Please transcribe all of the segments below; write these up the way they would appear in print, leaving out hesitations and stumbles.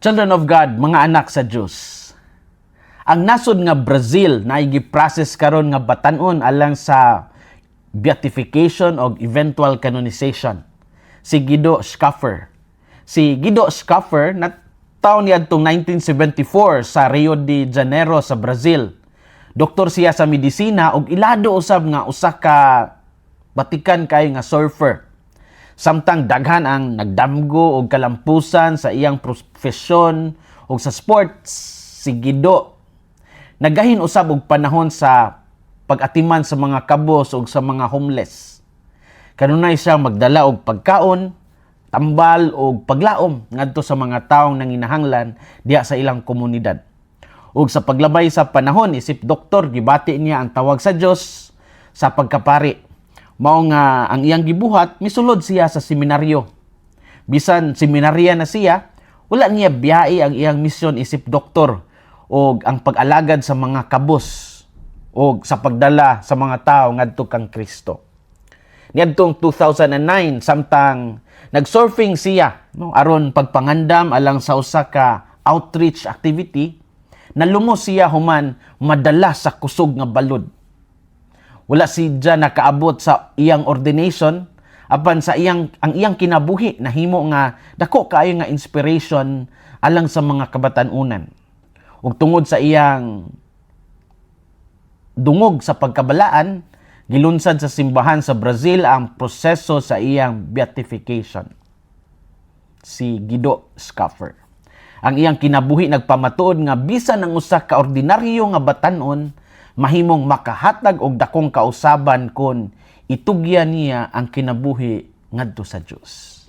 Children of God, mga anak sa Dios. Ang nasod nga Brazil na gi-process karon nga batan-on alang sa beatification o eventual canonization. Si Guido Schaffer. Si Guido Schaffer natawo niadtong 1974 sa Rio de Janeiro sa Brazil. Doktor siya sa medisina ug ilado usab nga usa ka batikan kaayo nga surfer. Samtang daghan ang nagdamgo og kalampusan sa iyang profesyon ug sa sports, si Guido nagahin usab og panahon sa pag-atiman sa mga kabos ug sa mga homeless. Kanunay siya magdala og pagkaon, tambal og paglaom ngadto sa mga taong nanginahanglan diha sa ilang komunidad. Ug sa paglabay sa panahon, isip doktor, gibati niya ang tawag sa Dios sa pagkapari. Mao nga ang iyang gibuhat, misulod siya sa seminaryo. Bisan seminarya na siya, wala niya biyai ang iyang misyon isip doktor o ang pag-alagad sa mga kabos o sa pagdala sa mga tao ngadto kang Kristo. Niadtong 2009, samtang nagsurfing siya, no, aron pagpangandam alang sa usa ka outreach activity, nalumos siya human madala sa kusog nga balod. Wala siya nakaabot sa iyang ordination, apan sa iyang ang iyang kinabuhi nahimo nga dako kaayo nga inspiration alang sa mga kabatan-unan. Ug tungod sa iyang dungog sa pagkabalaan, gilunsad sa simbahan sa Brazil ang proseso sa iyang beatification. Si Guido Schaffer. Ang iyang kinabuhi nagpamatuod nga bisan ang usa ka ordinaryo nga batan-on mahimong makahatag og dakong kausaban kon itugyan niya ang kinabuhi ngadto sa Dios.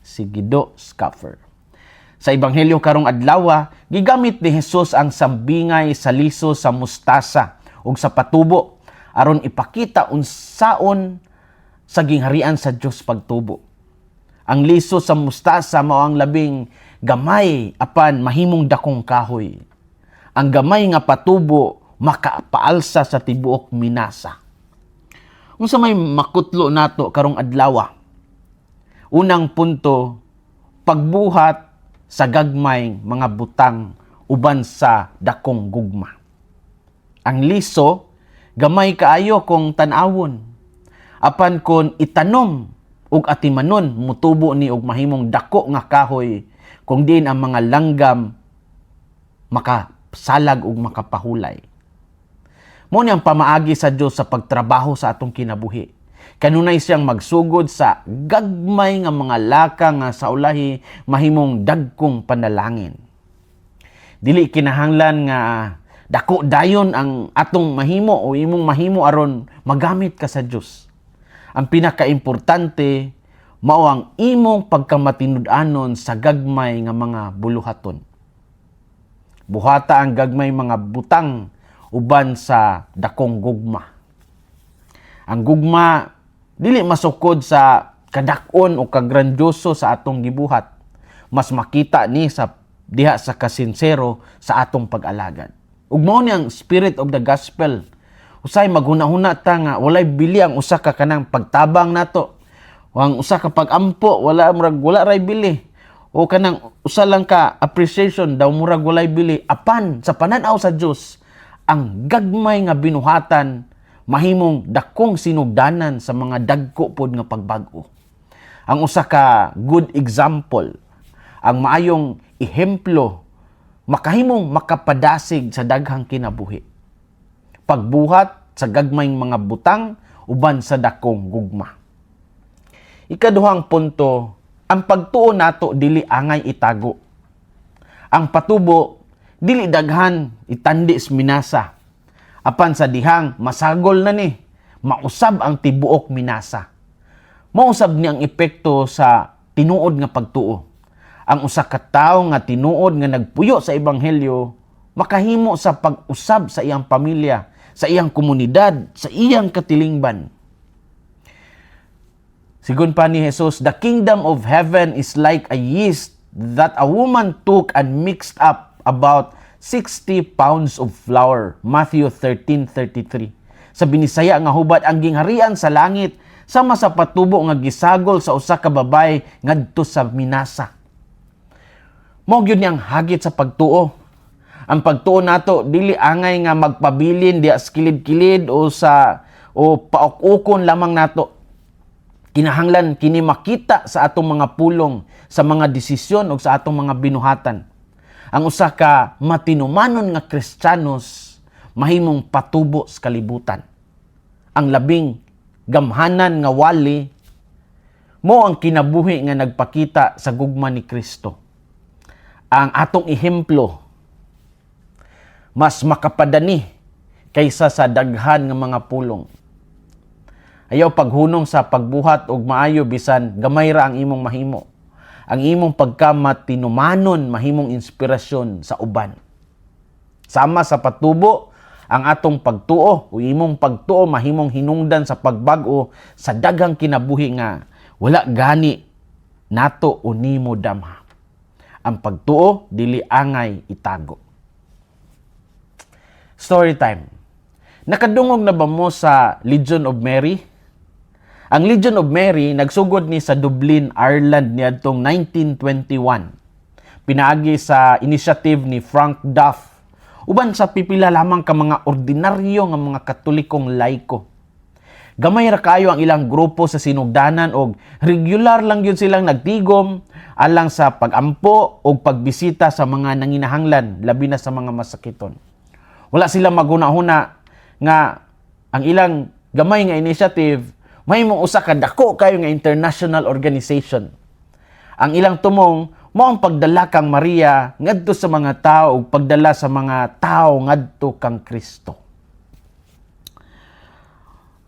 Si Guido Schaffer. Sa ebanghelyo karong adlaw, gigamit ni Jesus ang sambingay sa liso sa mustasa ug sa patubo aron ipakita unsaon sa gingharian sa Dios pagtubo. Ang liso sa mustasa mao ang labing gamay apan mahimong dakong kahoy. Ang gamay nga patubo makapaalsa sa tibuok minasa. Unsa may makutlo nato karong adlaw? Unang punto, pagbuhat sa gagmay mga butang uban sa dakong gugma. Ang liso, gamay kaayo kung tan-awon. Apan kon itanom ug atimanon, mutubo ni og mahimong dako nga kahoy kung diin ang mga langgam makasalag ug makapahulay. Mao ni ang pamaagi sa Dios sa pagtrabaho sa atong kinabuhi. Kanunay siyang magsugod sa gagmay nga mga laka nga sa ulahi mahimong dagkong panalangin. Dili kinahanglan nga dako dayon ang atong mahimo o imong mahimo aron magamit ka sa Dios. Ang pinakaimportante mao ang imong pagkamatinud-anon sa gagmay nga mga buluhaton. Buhata ang gagmay mga butang uban sa dakong gugma. Ang gugma dili masukod sa kadak-on o kagrandyoso sa atong gibuhat. Mas makita ni sa diha sa kasinsero sa atong pag-alagad. Ug mao ni ang spirit of the gospel. Usay maghuna-huna ta nga walay bili ang usa ka kanang pagtabang nato. O ang usa ka pagampo, wala, murag wala ray bili. O kanang usa lang ka appreciation daw, murag walay bili, apan sa pananaw sa Dios, ang gagmay nga binuhatan mahimong dakong sinugdanan sa mga dagko pod nga pagbag-o. Ang usa ka good example, ang maayong ehemplo, makahimong makapadasig sa daghang kinabuhi. Pagbuhat sa gagmayng mga butang uban sa dakong gugma. Ikaduhang punto, ang pagtuo nato dili angay itago. Ang patubo dili daghan itandi sa minasa. Apan sa dihang masagol na ni, mausab ang tibuok minasa. Mausab ni ang epekto sa tinuod nga pagtuo. Ang usa ka tawo nga tinuod nga nagpuyo sa ebanghelyo makahimo sa pag-usab sa iyang pamilya, sa iyang komunidad, sa iyang katilingban. Sigon pa ni Jesus, "The kingdom of heaven is like a yeast that a woman took and mixed up about 60 pounds of flour." Matthew 13:33. Sa Binisaya nga hubad, ang gingharian sa langit sama sa patubo nga gisagol sa usa ka babaye ngadto sa minasa. Mao gyud ni ang hagit sa pagtuo. Ang pagtuo nato dili angay nga magpabilin diha sa kilid-kilid o sa o pauk-ukon lamang nato. Kinahanglan kini makita sa atong mga pulong, sa mga desisyon o sa atong mga binuhatan. Ang usa ka matinumanon nga Kristiyanos mahimong patubo sa kalibutan. Ang labing gamhanan nga wali mao ang kinabuhi nga nagpakita sa gugma ni Kristo. Ang atong ehemplo mas makapadani kaysa sa daghan nga mga pulong. Ayaw paghunong sa pagbuhat og maayo bisan gamay ra ang imong mahimo. Ang imong pagkamatinumanon mahimong inspirasyon sa uban. Sama sa patubo, ang atong pagtuo o imong pagtuo mahimong hinungdan sa pagbag-o sa daghang kinabuhi nga wala gani nato o nimo damha. Ang pagtuo dili angay itago. Story time. Nakadungog na ba mo sa Legion of Mary? Ang Legion of Mary nagsugod ni sa Dublin, Ireland niadtong 1921. Pinaagi sa initiative ni Frank Duff uban sa pipila lamang ka mga ordinaryo nga mga Katolikong laiko. Gamay ra kayo ang ilang grupo sa sinugdanan og regular lang gyud silang nagtigom alang sa pagampo og pagbisita sa mga nanginahanglan, labi na sa mga masakiton. Wala sila maghuna-huna nga ang ilang gamay nga initiative mahimong usa ka dako kayo nga international organization. Ang ilang tumong mao ang pagdala kang Maria ngadto sa mga tao ug pagdala sa mga tao ngadto kang Kristo.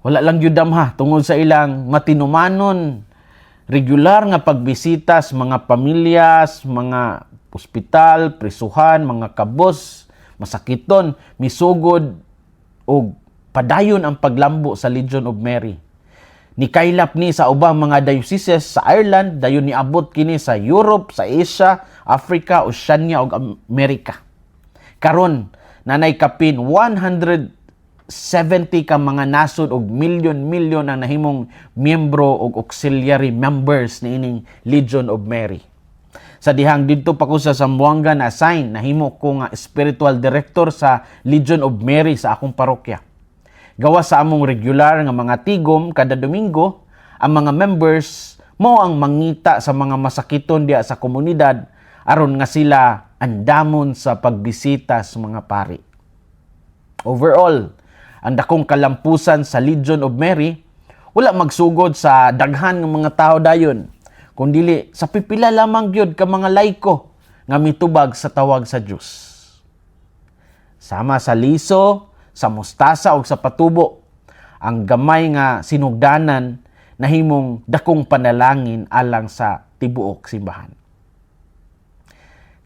Wala lang gyud damha tungod sa ilang matinumanon regular nga pagbisita sa mga pamilyas, mga ospital, prisuhan, mga kabos, masakiton, misugod og padayon ang paglambo sa Legion of Mary. Nikaylap ni sa ubang mga dioceses sa Ireland, dayon niabot kini sa Europe, sa Asia, Africa, Oceania ug Amerika. Karon nanay kapin 170 ka mga nasod og milyon-milyon ang nahimong miyembro og auxiliary members niining Legion of Mary. Sa dihang didto pa ko sa Zamboanga na assign, nahimo ko nga spiritual director sa Legion of Mary sa akong parokya. Gawas sa among regular nga mga tigom kada Domingo, ang mga members mao ang mangita sa mga masakiton diya sa komunidad aron nga sila andamon sa pagbisita sa mga pari. Overall, ang dakong kalampusan sa Legion of Mary wala magsugod sa daghan ng mga tao dayon, kundili sa pipila lamang gyud ka mga laiko nga mitubag sa tawag sa Dios. Sama sa liso, sa mustasa o sa patubo, ang gamay nga sinugdanan nahimong dakong panalangin alang sa tibuok simbahan.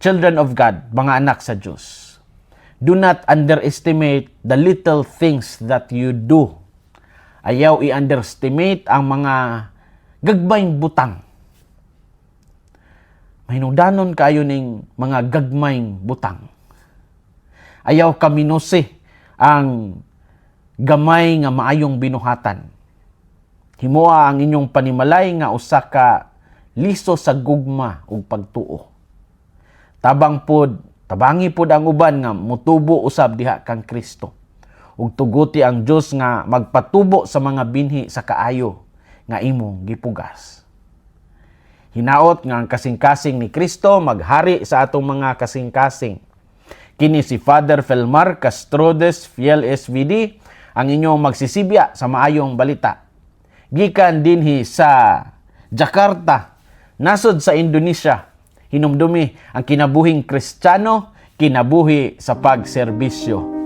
Children of God, mga anak sa Dios, do not underestimate the little things that you do. Ayaw i-underestimate ang mga gagmayng butang. Mahinungdanon kayo ning mga gagmayng butang. Ayaw kaminusi ang gamay nga maayong binuhatan. Himoa ang inyong panimalay nga usa ka liso sa gugma ug pagtuo. Tabang pod, tabangi pod ang uban nga mutubo usab diha kang Kristo. Ug tuguti ang Dios nga magpatubo sa mga binhi sa kaayo nga imong gipugas. Hinaot nga ang kasing-kasing ni Kristo maghari sa atong mga kasing-kasing. Kini si Father Felmar Castrodes Fiel SVD ang inyong magsisibya sa maayong balita. Gikan dinhi sa Jakarta, nasod sa Indonesia, hinumdumi ang kinabuhing Kristiyano, kinabuhi sa pagserbisyo.